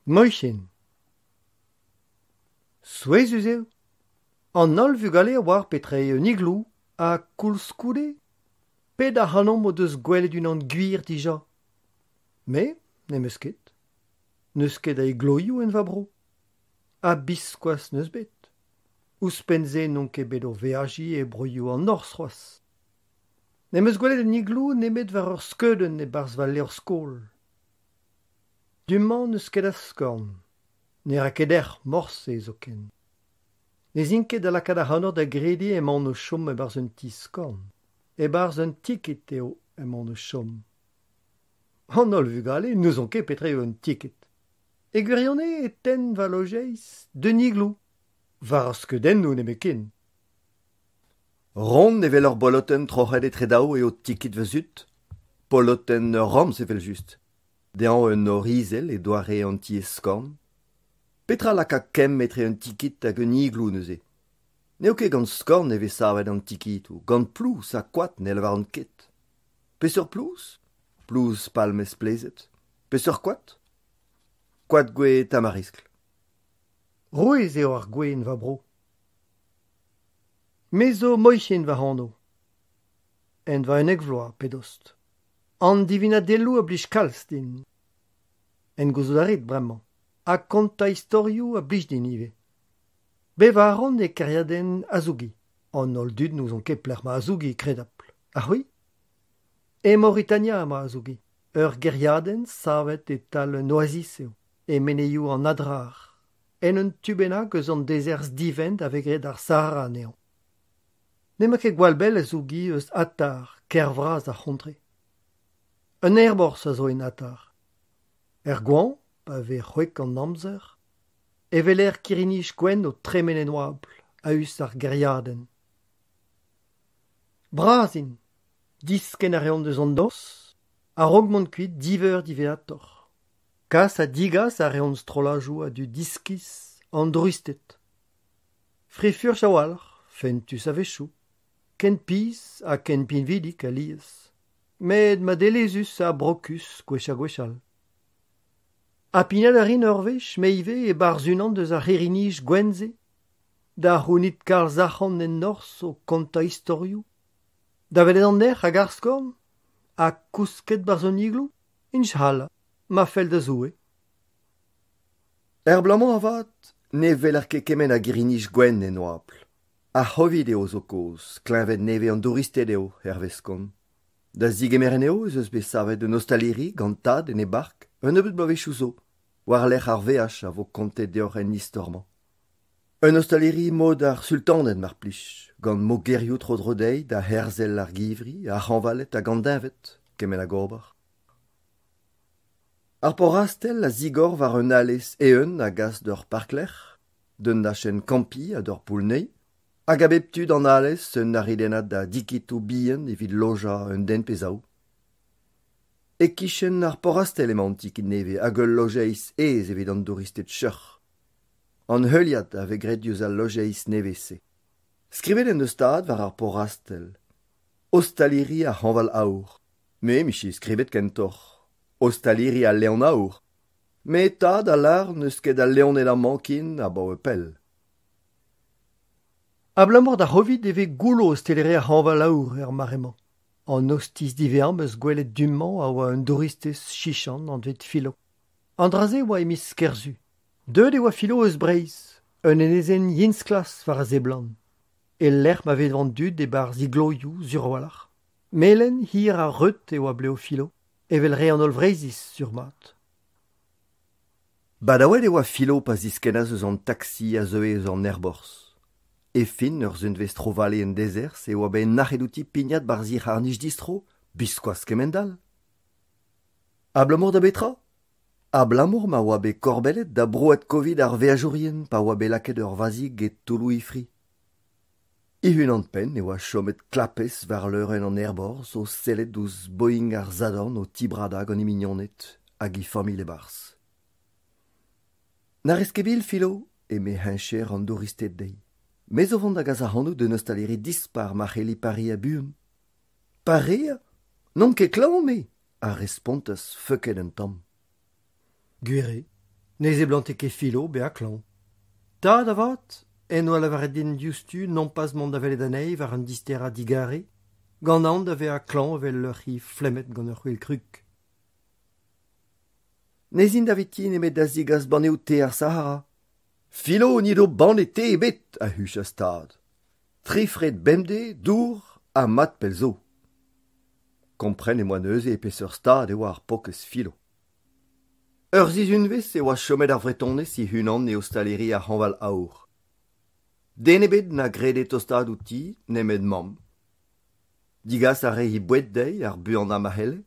Moichin. Souezhus eo. An holl vugale a oar petra eo un iglou ha koulskoude pet ac'hanomp o deus gwelet unan gwir dija ? Me n'em eus ket. N'eus ket a igloioù en va bro. Ha biskoazh n'eus bet. Ouzhpenn-se n'on ket bet o veajiñ e broioù an norzh c'hoazh. N'em eus gwelet un iglou nemet war ur skeudenn e-barzh va levr-skol. Du-mañ n'eus ket a skorn. Ne ra ket erc'h morse zoken. Ne 'z in ket da lakaat ac'hanoc'h da grediñ emaon o chom e-barzh un ti-skorn. E-barzh un tikit eo emaon o chom. An holl vugale n'ouzont ket petra eo un tikit. E gwirionez e tenn va lojeiz d'un iglou, war ar skeudennoù nemetken. Ront evel ur bolotenn troc'het etre daou eo tikit va zud. Polotenn ur ramz evel-just. Dezhañ un nor izel e doare an tiez-skorn. Petra laka kemm etre un tikit hag un iglou neuze ? N'eo ket gant skorn e vez savet an tikitoù, gant plouz ha koad ne lavaran ket. Peseurt plouz ? Plouz palmez plezhet. Peseurt koad ? Koad gouez tamariskl. Rouez eo ar gwez en va bro. Me zo Moichin va anv. En va 11 vloaz pe dost. An divinadelloù a blij kalz din. En gouzout a rit bremañ. Ha kontañ istorioù a blij din ivez. Bevañ a ran e kêriadenn Azougi. An holl dud n'ouzon ket pelec'h emañ Azougi, kredapl. Ha c'hwi ? E Maoritania emañ Azougi. Ur gêriadenn savet e-tal un oaziz eo, e menezioù an Adrar, en un tu bennak eus an dezerzh divent a vez graet ar Sahara anezhañ. N'emañ ket gwall bell Azougi eus Atar, kêr vras ar c'hontre. Un aerborzh a zo en Atar. Er goañv, pa vez c'hwek an amzer, e weler kirri-nij gwenn o tremen en oabl a-us d'ar gêriadenn. Bras int, diskenn a reont eus an noz a-raok mont kuit div eur diwezhatoc'h. Kas ha digas a reont strolladoù a dud iskis, an douristed. Fri-furch a-walc'h, fentus a-wechoù, ken pizh ha ken pinvidik alies, met madelezhus ha brokus gwech ha gwech all. Ha pignat a rin ur wech, me ivez, e-barzh unan eus ar c'hirri-nij gwenn-se, da c'hounit kalz arc'hant en norzh o kontañ istorioù, da welet an erc'h hag ar skorn, ha kousket 'barzh un iglou, Inch'Allah, ma fell da Zoue. Er bloaz-mañ avat ne weler ket kement a girri-nij gwenn en oabl. Ar c'hovid eo zo kaoz, kleñved nevez an douristed eo, hervez kont. Da zegemer anezho ez eus bet savet un ostaliri gant tad en e bark un nebeud bloavezhioù zo, war-lerc'h ar veaj a vo kontet deoc'h en istor-mañ. Un ostaliri mod ar sultaned mar plij, gant mogerioù tro-dro dezhi da herzel ar givri, ar c'hañvaled hag an deñved, kement hag ober. Ar porrastell a zigor war un alez eeun a gas d'ur parklec'h, d'un dachenn kampiñ ha d'ur poull-neuiñ, hag a bep tu d'an alez un aridennad a diketoù bihan evit lojañ un den pe zaou. E-kichen ar porrastell emañ an tiked nevez hag ul lojeiz aes evit an douristed cheuc'h. An heuliad a vez graet diouzh al lojeiz nevez-se. Skrivet en deus tad war ar porrastell. Ostaliri ar c'hañval aour. Me 'mije skrivet kentoc'h Ostaliri al leon aour. Met tad a lâr n'eus ket a leoned amañ ken abaoe pell. Abalamour d'ar c'hovid e vez goullo ostaleri ar c'hañval aour er mare-mañ. An ostiz diwezhañ 'm eus gwelet du-mañ a oa un douristez chichant anvet Filo. An dra-se e oa e miz Kerzu. Deuet e oa Filo eus Breizh, un enezenn yen-sklas war a seblant, e-lec'h ma vez an dud e-barzh igloioù sur a-walc'h. Melen, hir ha reut e oa blev Filo, evel re an holl Vreizhiz sur-mat. Badaouet e oa Filo pa ziskennas eus an taksi a zeue eus an aerborzh. E fin ur sunvezh tro-vale en dezerzh e oa bet nac'het outi pignat 'barzh he c'harr-nij distro, biskoazh kemend-all. Abalamour da betra ? Abalamour ma oa bet korbellet da brouad Covid ar veajourien pa oa bet lakaet ur vazhig e toulloù he fri. E-unan-penn e oa chomet klapez war leurenn an aerborzh o sellet ouzh Boeing ar Sadorn o tibradañ gant he mignoned hag he familh e-barzh. Na rez ket bil, Filo, eme heñcher an douristed dezhi. Me zo vont da gas ac'hanout d'un ostaleri dispar ma c'helli pareañ buan. Pareañ ? N'on ket klañv, me ! a respontas feuket un tamm. Gwir eo. Ne seblante ket Filo bezañ klañv. Tad avat en doa lavaret din diouzhtu nompas mont da welet anezhi war an disterañ digarez, gant aon da vezañ klañv evel ur c'hi flemmet gant ur c'hwil-krug. N'ez in daveti nemet da zegas banneoù te ar Sahara. Filo n'he do banne te ebet, a huchas tad. Tri fred bemdez, dour ha mat pell zo. Kompren em boa neuze e peseurt stad e oa ar paourkaezh Filo. Ur sizhunvezh e oa chomet ar Vretonez he-unan e ostaleri ar C'hañval Aour. Den ebet na grede tostaat outi nemet mamm. Degas a rae he boued dezhi ar buanañ ma c'helle.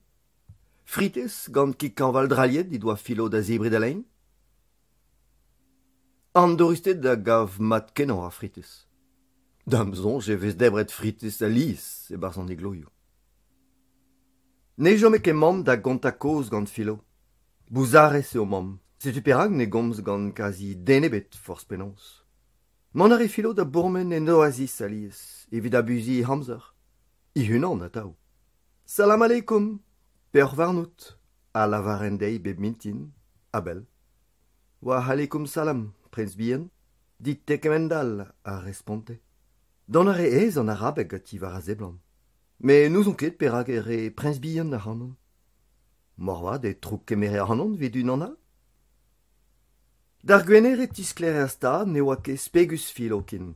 Fritez gant kig-kañval drailhet he doa Filo da zebriñ da lein. An douristed a gav mat-kenañ ar fritez. Da'm soñj e vez debret fritez alies e-barzh an egloioù. Ne chome ket mamm da gontañ kaoz gant Filo. Bouzarez eo mamm, setu perak ne gomz gant kazi den ebet forzh penaos. Mont a rae Filo da bourmen en oaziz alies evit abuziñ he amzer. He-unan atav. Salam aleikum, peoc'h warnout, a lavaren dezhi bep mintin, a-bell. Wa aleikum salam, priñs bihan, dit-te kemend-all, a responte. Dont a rae aes an arabeg ganti war a seblant. Met n'ouzon ket perak e rae priñs bihan ac'hanon. Moarvat e troukkemere ac'hanon evit unan all. D'ar Gwener e tisklêrias tad ne oa ket spegus Filo ken.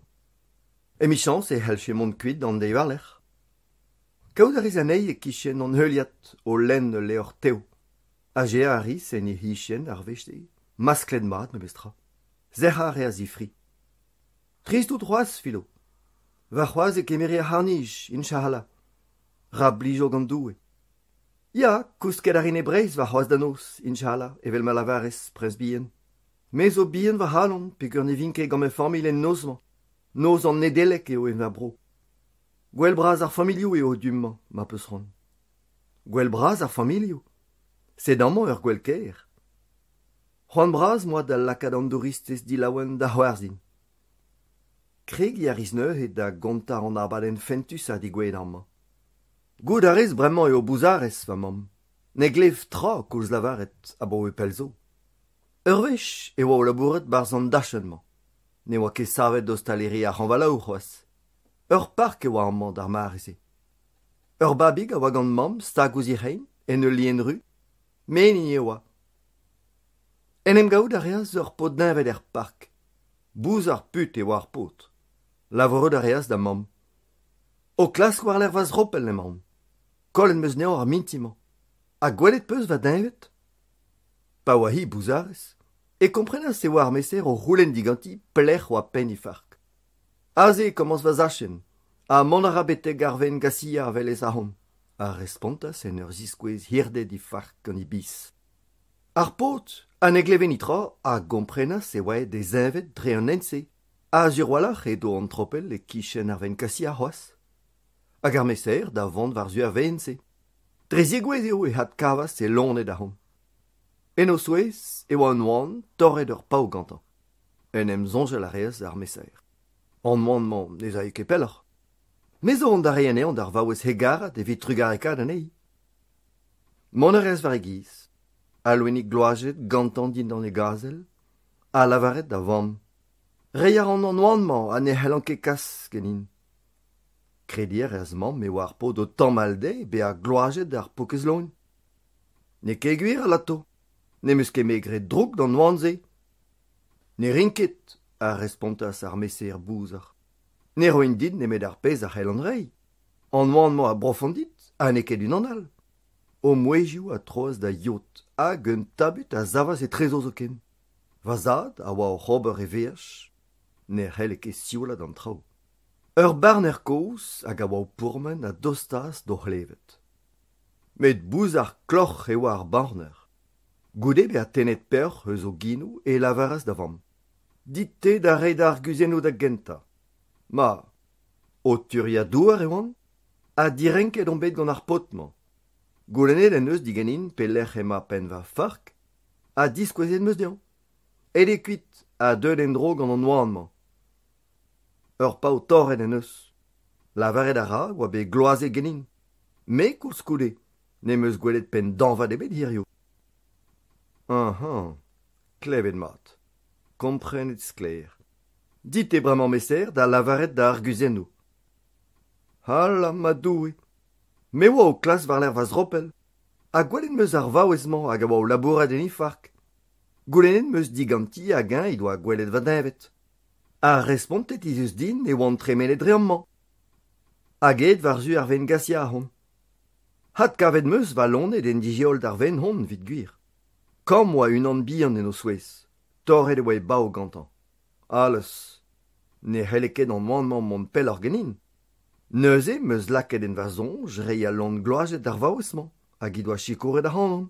Emichañs e c'hellje mont kuit d'an deiz war-lerc'h. Kaout a ris anezhi e-kichen an heuliad o lenn ul levr tev. Azezañ a ris en he c'hichen ar wech-se, masklet mat memestra. Sec'hañ a reas he fri. Trist out c'hoazh, Filo. Warc'hoazh e kemeri ar c'harr-nij, inch'Allah. Ra blijo gant Doue. Ya, kousket a rin e Breizh warc'hoazh da noz, inch'Allah, evel ma lavarez, priñs bihan. Me zo bihan va c'halon peogwir ne vin ket gant ma familh en noz-mañ. Noz an Nedeleg eo en va bro. Gwell bras ar familhoù eo du-mañ, ma 'peus c'hoant. Gwell bras ar familhoù. Sed amañ ur gwell kaer. C'hoant bras 'm boa da lakaat an douristez dilaouen da c'hoarzhin. Kregiñ a ris neuze da gontañ an abadenn fentusañ degouezhet amañ. Goût a rez bremañ eo bouzarez va mamm. Ne glev tra koulz lavaret abaoe pell zo. Ur wech e oa o labourat 'barzh an dachenn-mañ. Ne oa ket savet ostaleri ar C'hañvalaour c'hoazh. Ur park e oa amañ d'ar mare-se. Ur babig a oa gant mamm stag ouzh he c'hein en ul lien ru. Me 'ni e oa. En em gavout a reas ur paotr-deñved er park. Bouzar-put e oa ar paotr. Lavarout a reas da mamm. O klask war-lerc'h va zropell emaon. Kollet 'm eus anezhañ ar mintin-mañ. Ha gwelet 'peus va deñved ? Pa oa-hi bouzarez e komprenas e oa ar meser o c'houlenn diganti pelec'h oa penn he fark. Aze e komañs va zachenn ha mont a ra betek ar vein Gasia a welez ahont, a respontas en ur ziskouez hirded he fark gant he biz. Ar paotr, ha ne gleve netra, a gomprenas e oa aet e zeñved dre an hent-se, ha sur a-walc'h edo an tropell e-kichen ar vein Kasia c'hoazh. Hag ar mesaer da vont war-zu ar vein-se. Dre zegouezh eo e adkavas e loened ahont. En o zouez e oa un oan torret ur pav gantañ. En em soñjal a reas ar mesaer. An oan-mañ ne'z ae ket pelloc'h. Me zo on da reiñ anezhañ d'ar vaouez hegarat evit trugarekaat anezhi. Mont a reas war e giz, al loenig gloazet gantañ dindan e gazel, ha lavaret da vamm Reiñ a ran an oan-mañ ha ne c'hellan ket kas ganin. Krediñ a reas mamm e oa ar paotr o tamall dezhi bezañ gloazet ar paourkaezh loen. N'eo ket gwir alato, n'em eus ket me graet droug d'an oan-se. Ne rin ket, a respontas ar mesaer bouzar. Ne roin dit nemet ar pezh a c'hellan reiñ. An oan-mañ a brofan dit ha n'eo ket unan all. O mouezhioù a troas da yod hag un tabut a savas etrezo zoken. Va zad a oa oc'h ober e veaj, ne c'helle ket sioulat an traoù. Ur barner kozh hag a oa o pourmen a dostaas d'o c'hlevet. Met bouzar kloc'h e oa ar barner. Goude bezañ tennet peoc'h eus o genoù e lavaras da vamm Dit-te da reiñ da arguzennoù da gentañ. Ma, o turiañ douar e oan ha direnket on bet gant ar paotr-mañ. Goulennet en deus diganin pelec'h emañ penn va fark ha diskouezet 'm eus dezhañ. Aet eo kuit ha deuet en-dro gant an oan-mañ. Ur pav torret en deus. Lavaret a ra oa bet gloazet ganin. Me koulskoude n'em eus gwelet penn dañvad ebet hiziv. Ahañ, Klevet mat. Komprenet sklaer. Dit eo bremañ mesaer da lavaret da arguzennoù. Alla ma Doue ! Me oa o klask war-lerc'h va zropell ha gwelet 'm eus ar vaouez-mañ hag a oa o labourat en he fark. Goulennet 'm eus diganti hag-eñ he doa gwelet va deñved. Ha respontet he deus din e oan tremenet dre amañ. Hag aet war-zu ar Vengasia ahont. Adkavet 'm eus va loened en diheol d'ar vein-hont evit gwir. Kamm oa unan bihan en o zouez. Torret e oa e bav gantañ. Allaz ! Ne c'helle ket an oan-mañ mont pelloc'h ganin. Neuze 'm eus lakaet en va soñj reiñ al loen gloazet d'ar vaouez-mañ hag he doa sikouret ac'hanon.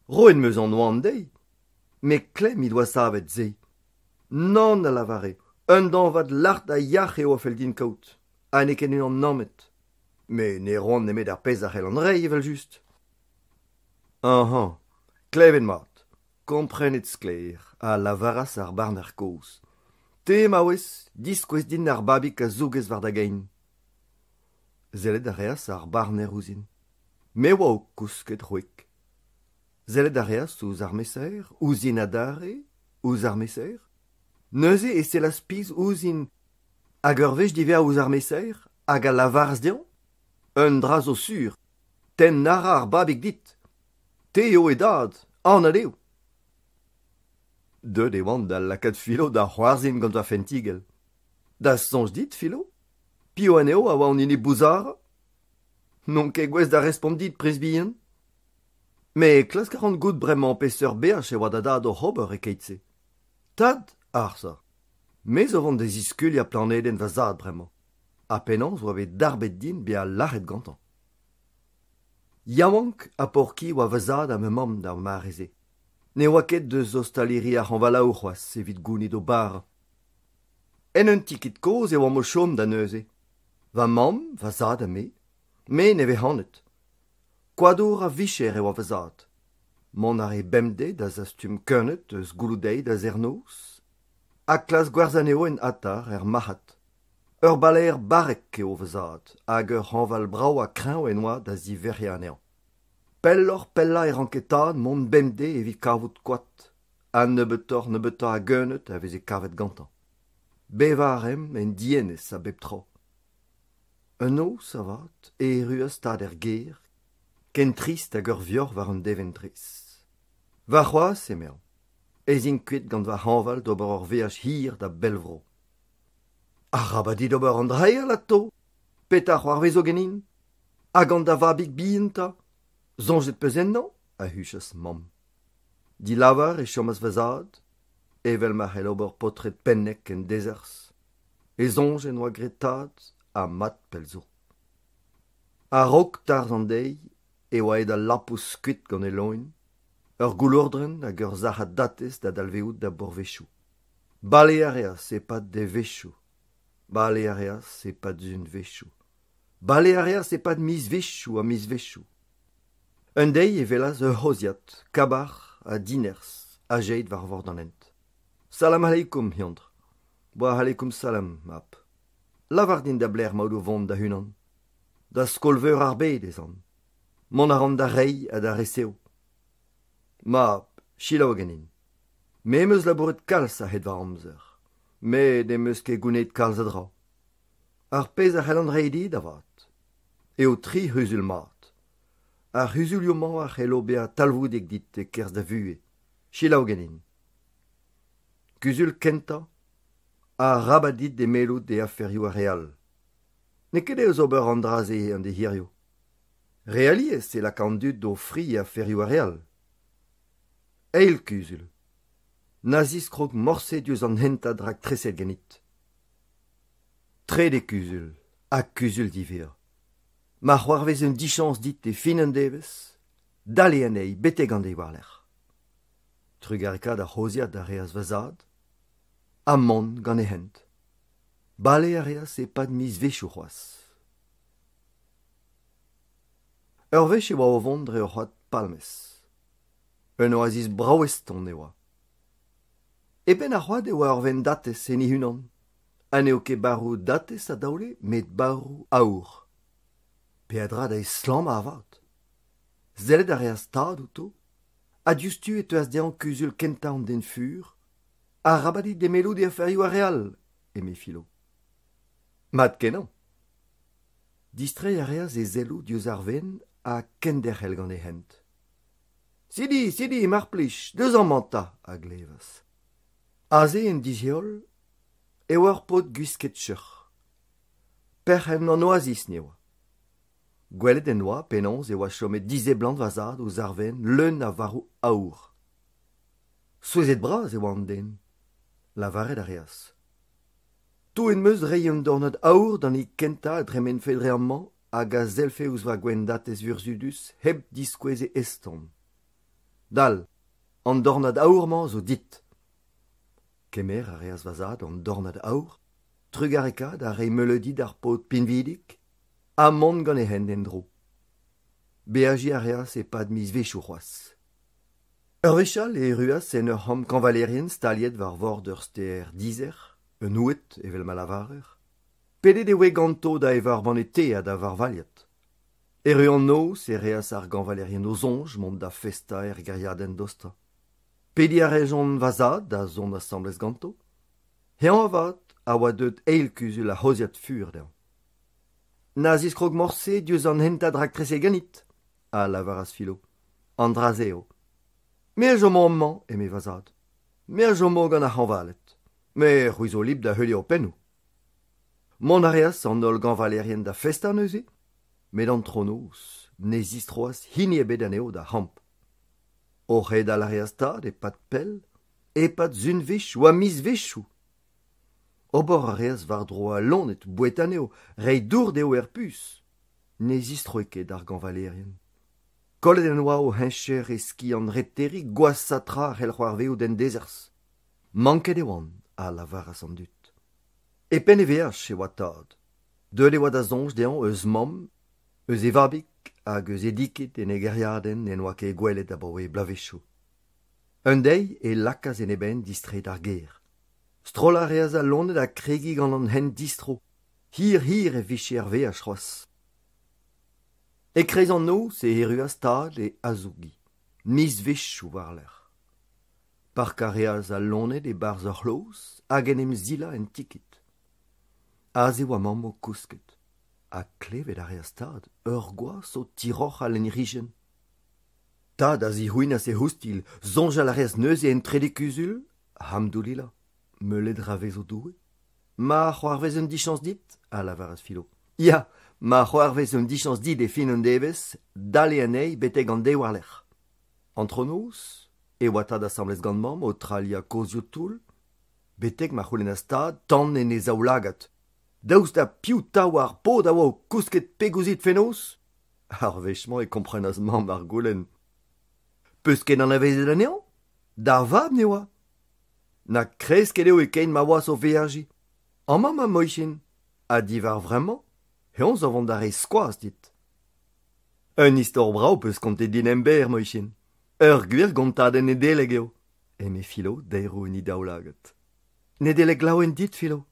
Roet 'm eus an oan dezhi. Met klemm he doa savet se. Nann, a lavare, un dañvad lart ha yac'h eo a fell din kaout, ha n'eo ket unan nammet. Me ne roan nemet ar pezh a c'hellan reiñ evel-just. Ahañ, klevet mat, komprenet sklaer, a lavaras ar barner kozh. Te, maouez, diskouez din ar babig a zougez war da gein. Sellet a reas ar barner ouzhin. Me a oa o kousket c'hwek. Sellet a reas ouzh ar mesaer, ouzhin adarre, ouzh ar mesaer. Neuze e sellas pizh ouzhin hag ur wech diwezhañ ouzh ar mesaer hag a lavaras dezhañ Un dra zo sur, tenn a ra ar babig dit. Te eo e dad, anat eo. Deuet e oan da lakaat Filo da c'hoarzhin gant va fentigell. Da soñj dit, Filo ? Piv anezho a oa an hini bouzarañ ? N'on ket gouest da respont dit, priñs bihan. Met klask a ran goût bremañ peseurt beaj e oa da dad oc'h ober e-keit-se. Tad, arsa, me zo vont da ziskuliañ planedenn va zad bremañ. Ha penaos oa bet darbet din bezañ lâret gantañ. Yaouank ha paour-ki oa va zad ha ma mamm d'ar mare-se. Ne oa ket deus ostaliri ar c'hañvalaoù c'hoazh evit gounit o bara. En un tiked kozh e oamp o chom da neuze. Va mamm, va zad ha me. Me nevez-c'hanet. Koadour a-vicher e oa va zad. Mont a rae bemdez da zastum keuneud eus gouloù-deiz da serr-noz ha klask gwerzhañ anezho en atar er marc'had. Ur balaer barrek eo va zad hag ur c'hañval brav ha kreñv en doa da zivec'hiañ anezhañ. Pelloc'h-pellañ e ranke tad mont bemdez evit kavout koad ha nebeutoc'h-nebeutañ a geuneud a veze kavet gantañ. Bevañ a raemp en dienez a bep tro. Un noz avat e erruas tad er gêr, ken trist hag ur vioc'h war an devenn-drez. Warc'hoazh, emezañ, ez in kuit gant va c'hañval d'ober ur veaj hir da bellvro. Arabat dit ober an dra-se atav ! Petra c'hoarvezo ganin ? Ha gant da vabig bihan 'ta ? Soñjet 'peus ennañ ? a huchas mamm. Dilavar e chomas va zad, evel ma c'hell ober paotred pennek en dezerzh. E soñj en doa graet tad ha mat pell zo. A-raok tarzh an deiz e oa aet al lapous kuit gant e loen, ur goulourdrenn hag ur sac'had datez da dalvezout da bloavezhioù. Bale a reas e-pad devezhioù, bale a reas e-pad sizhunvezhioù, bale a reas e-pad mizvezhioù ha mizvezhioù. Un deiz e welas ur c'hozhiad, kabac'h ha dinerzh, azeet war vord an hent. Salam aleikum, eontr. Wa aleikum salam, mab. Lavar din da belec'h emaout o vont da-unan. Da skol-veur ar bed ez an. Mont a ran da reiñ ha da resev. Mab, selaou ganin. Me 'm eus labouret kalz a-hed va amzer, met n'em eus ket gounezet kalz a dra. Ar pezh a c'hellan reiñ dit avat eo tri c'huzul mat. Ar c'huzulioù-mañ a c'hello bezañ talvoudek dit e-kerzh da vuhez. Selaou ganin. Kuzul kentañ, arabat dit emellout e aferioù ar re all. N'eo ket aes ober an dra-se an deiz hiziv. Re alies e laka an dud o fri e aferioù ar re all. Eil kuzul, na ziskrog morse diouzh an hentad raktreset ganit. Trede kuzul, ha kuzul diwezhañ. Ma c'hoarvez un dichañs dit e fin an devezh, dale anezhi betek an deiz war-lerc'h. Trugarekaat ar c'hozhiad a reas va zad ha mont gant e hent. Bale a reas e-pad mizvezhioù c'hoazh. Ur wech e oa o vont dre ur c'hoad palmez. Un oaziz brav-eston e oa. E penn ar c'hoad e oa ur venn-datez en he-unan ha n'eo ket barroù datez a daole met barroù aour. Peadra da estlammañ avat. Sellet a reas tad outo Ha diouzhtu e teuas dezhañ kuzul kentañ an den fur, Arabat eo demelout e aferioù ar re all, eme Filo. Mat-kenañ. Distreiñ a reas e selloù diouzh ar wenn ha kenderc'hel gant e hent. Sidi, Sidi, mar plij, deus amañ 'ta, a glevas. Aze en disheol e oa ur paotr gwisket cheuc'h. Perc'henn an oaziz ne oa. Gwelet en doa penaos e oa chomet diseblant va zad ouzh ar wenn leun a varv aour. Souezhet-bras e oa an den. Lavaret a reas. Touet 'm eus reiñ un dornad aour d'an hini kentañ a dremenfe dre amañ hag a sellfe ouzh va gwendatez vurzhudus hep diskouez e eston. Dal, an dornad aour-mañ zo dit. Kemer a reas va zad an dornad aour, trugarekaat ha reiñ meuleudi d'ar paotr pinvidik, ha mont gant e hent en-dro. Beajiñ a reas e-pad mizvezhioù c'hoazh. Ur wech all e erruas en ur c'hamp kañvalerien staliet war vord ur stêr dizec'h, un oued evel ma lavarer. Pedet e voe ganto da evañ ur banne te ha da varvailhat. Erru an noz e reas ar gañvalerien o soñj mont da festañ er gêriadenn dostañ. Pediñ a rejont va zad da zont asambles ganto. Eñ avat a oa deuet eil kuzul ar c'hozhiad fur dezhañ. Na ziskrog morse diouzh an hentad raktrese ganit, a lavaras Filo. An dra-se eo. Me a chomo amañ, eme va zad. Me a chomo gant ar c'hañvaled. Me c'hwi zo lip da heuliañ ho pennoù. Mont a reas an holl gañvalerien da festañ neuze, met antronoz ne zistroas hini ebet anezho d'ar c'hamp. O c'hedal a reas tad e-pad pell, e-pad sunvezhioù ha mizvezhioù. Ober a reas war-dro al loened boued anezho, reiñ dour dezho er puñs. Ne zistroe ket ar gañvalerien. Kollet en doa o heñcher e skiant reteriñ gwashañ tra a c'hell c'hoarvezout en dezerzh. Manket e oant, a lavaras an dud. E penn e veaj e oa tad. Deuet e oa da soñj dezhañ eus mamm, eus e vabig hag eus e diked en e gêriadenn n'en doa ket gwelet abaoe bloavezhioù. Un deiz e lakaas en e benn distreiñ d'ar gêr. Strollañ a reas al loened ha kregiñ gant an hent distro. Hir-hir e vije ar veaj c'hoazh. E-kreiz an noz e erruas tad e azougi, mizvezhioù war-lerc'h. Parkañ a reas al loened e-barzh ur c'hloz hag en em silañ en tiked. Aze e oa mamm o kousket ha klevet a reas tad ur gwaz o tiroc'hal en he c'hichen. Tad a zic'houinas e c'houstilh, soñjal a reas neuze en trede kuzul, Hamdoulila, meulet ra vezo Doue. Ma c'hoarvez un dichañs dit, a lavaras Filo. Ya, ma c'hoarvez un dichañs dit e fin un devezh, dale anezhi betek an deiz war-lerc'h. Antronoz e oa tad asambles gant mamm o traliañ kozhioù toull, betek ma c'houlennas tad tan en e zaoulagad. Daoust ha piv 'ta oa ar paotr a oa o kousket peg ouzhit fenoz ? Ar wech-mañ e komprenas mamm ar goulenn. Peus ket anavezet anezhañ ? Da vab ne oa. Na kresket eo e-keit ma oas o veajiñ. Amañ 'ma Moichin, ha diwar vremañ eñ zo vont da reiñ skoaz dit. Un istor brav 'peus kontet din emberr, Moichin. Ur gwir gontadenn Nedeleg eo, eme Filo daeroù en he daoulagad. Nedeleg laouen dit, Filo,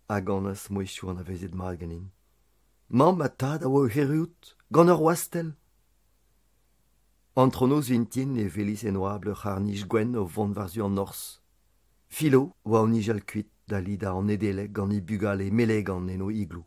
a ganas mouezhioù anavezet mat ganin. Mamm ha tad a oa o erruout gant ur wastell. Antronoz vintin e welis en oabl ur c'harr-nij gwenn o vont war-zu an norzh. Filo oa o nijal kuit da lidañ an Nedeleg gant he bugale melegan en o iglou.